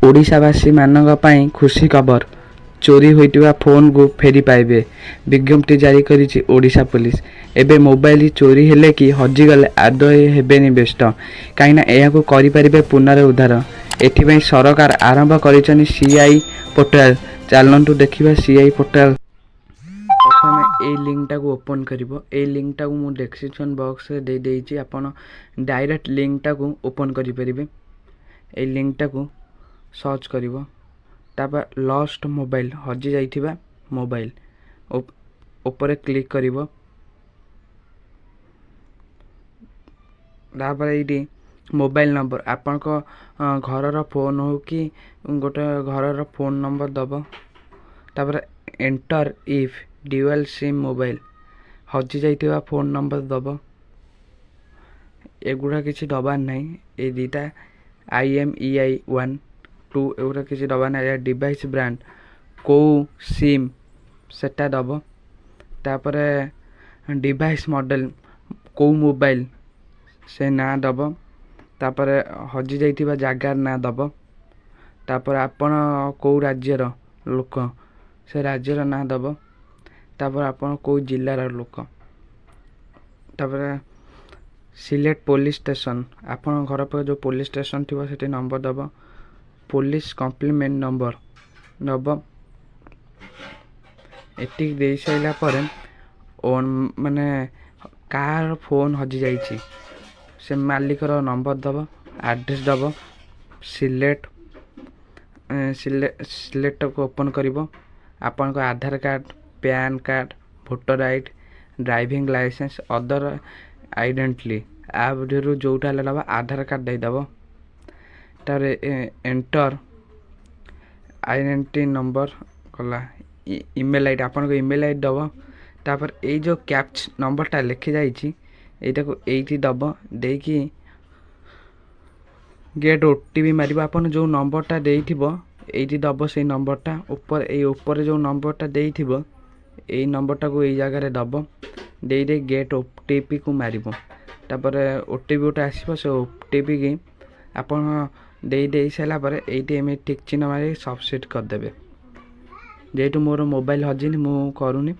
ଓଡ଼ିଶାବାସୀମାନଙ୍କ ପାଇଁ ଖୁସି ଖବର। ଚୋରି ହୋଇଥିବା ଫୋନକୁ ଫେରି ପାଇବେ। ବିଜ୍ଞପ୍ତି ଜାରି କରିଛି ଓଡ଼ିଶା ପୋଲିସ। ଏବେ ମୋବାଇଲ ଚୋରି ହେଲେ କି ହଜିଗଲେ ଆଦୌ ହେବେନି ବ୍ୟସ୍ତ। କାହିଁକିନା ଏହାକୁ କରିପାରିବେ ପୁନରୁଦ୍ଧାର। ଏଥିପାଇଁ ସରକାର ଆରମ୍ଭ କରିଛନ୍ତି ସିଆଇ ପୋର୍ଟାଲ। ଚାଲନ୍ତୁ ଦେଖିବା ସିଆଇ ପୋର୍ଟାଲ। ପ୍ରଥମେ ଏଇ ଲିଙ୍କଟାକୁ ଓପନ୍ କରିବ। ଏଇ ଲିଙ୍କଟାକୁ ମୁଁ ଡେସ୍କ୍ରିପସନ୍ ବକ୍ସରେ ଦେଇଦେଇଛି, ଆପଣ ଡାଇରେକ୍ଟ ଲିଙ୍କଟାକୁ ଓପନ୍ କରିପାରିବେ। ଏଇ ଲିଙ୍କଟାକୁ ସର୍ଚ୍ଚ କରିବ। ତାପରେ ଲଷ୍ଟ ମୋବାଇଲ, ହଜି ଯାଇଥିବା ମୋବାଇଲ ଉପରେ କ୍ଲିକ୍ କରିବ। ତାପରେ ଏଇଠି ମୋବାଇଲ ନମ୍ବର, ଆପଣଙ୍କ ଘରର ଫୋନ୍ ହଉ କି ଗୋଟେ ଘରର ଫୋନ୍ ନମ୍ବର ଦେବ। ତାପରେ enter if dual SIM mobile, ହଜି ଯାଇଥିବା ଫୋନ୍ ନମ୍ବର ଦେବ। ଏଗୁଡ଼ା କିଛି ଦେବାର ନାହିଁ। ଏଇ ଦୁଇଟା IMEI 1 2 ଏଗୁଡ଼ା କିଛି ଦେବାର ନାହିଁ। ଡିଭାଇସ୍ ବ୍ରାଣ୍ଡ, କେଉଁ ସିମ୍ ସେଟା ଦେବ। ତାପରେ ଡିଭାଇସ୍ ମଡ଼େଲ, କେଉଁ ମୋବାଇଲ ସେ ନାଁ ଦେବ। ତାପରେ ହଜି ଯାଇଥିବା ଜାଗାର ନାଁ ଦେବ। ତାପରେ ଆପଣ କେଉଁ ରାଜ୍ୟର ଲୋକ, ସେ ରାଜ୍ୟର ନାଁ ଦେବ। ତାପରେ ଆପଣ କେଉଁ ଜିଲ୍ଲାର ଲୋକ। ତାପରେ ସିଲେକ୍ଟ ପୋଲିସ ଷ୍ଟେସନ, ଆପଣଙ୍କ ଘର ପାଖରେ ଯେଉଁ ପୋଲିସ ଷ୍ଟେସନ ଥିବ ସେଠି ନମ୍ବର ଦେବ। ପୋଲିସ କମ୍ପ୍ଲେଣ୍ଟ ନମ୍ବର ଦେବ। ଏତିକି ଦେଇ ସାରିଲା ପରେ ମାନେ କାହାର ଫୋନ୍ ହଜିଯାଇଛି ସେ ମାଲିକର ନମ୍ବର ଦେବ, ଆଡ୍ରେସ୍ ଦେବ। ସିଲେକ୍ଟକୁ ଓପନ୍ କରିବ। ଆପଣଙ୍କ ଆଧାର card, PAN card, voter ID, driving licence, other identity ଭିତରୁ ଯେଉଁଟା ହେଲେ ଦେବ। ଆଧାର କାର୍ଡ଼ ଦେଇଦେବ। ତାପରେ ଏଣ୍ଟର ଆଇଡେଣ୍ଟିଟି ନମ୍ବର ଗଲା। ଇମେଲ୍ ଆଇଡ଼ି, ଆପଣଙ୍କ ଇମେଲ୍ ଆଇଡ଼ି ଦେବ। ତାପରେ ଏଇ ଯେଉଁ କ୍ୟାପଚା ନମ୍ବରଟା ଲେଖିଯାଇଛି, ଏଇଟାକୁ ଏଇଠି ଦେବ। ଦେଇକି ଗେଟ୍ ଓଟିପି ମାରିବ। ଆପଣ ଯେଉଁ ନମ୍ବରଟା ଦେଇଥିବ ଏଇଠି ଦେବ। ସେଇ ନମ୍ବରଟା ଉପରେ, ଏଇ ଉପରେ ଯେଉଁ ନମ୍ବରଟା ଦେଇଥିବ, ଏଇ ନମ୍ବରଟାକୁ ଏଇ ଜାଗାରେ ଦେବ। ଦେଇ ଦେଇ ଗେଟ୍ ଓଟିପିକୁ ମାରିବ। ତାପରେ ଓଟିପି ଗୋଟେ ଆସିବ। ସେ ଓଟିପିକି ଆପଣ ଦେଇ ଦେଇ ସାରିଲା ପରେ ଏଇଠି ଏମିତି ଟିକ୍ ଚିହ୍ନ ମାରି ସବମିଟ୍ କରିଦେବେ। ଯେହେତୁ ମୋର ମୋବାଇଲ ହଜିନି, ମୁଁ କରୁନି।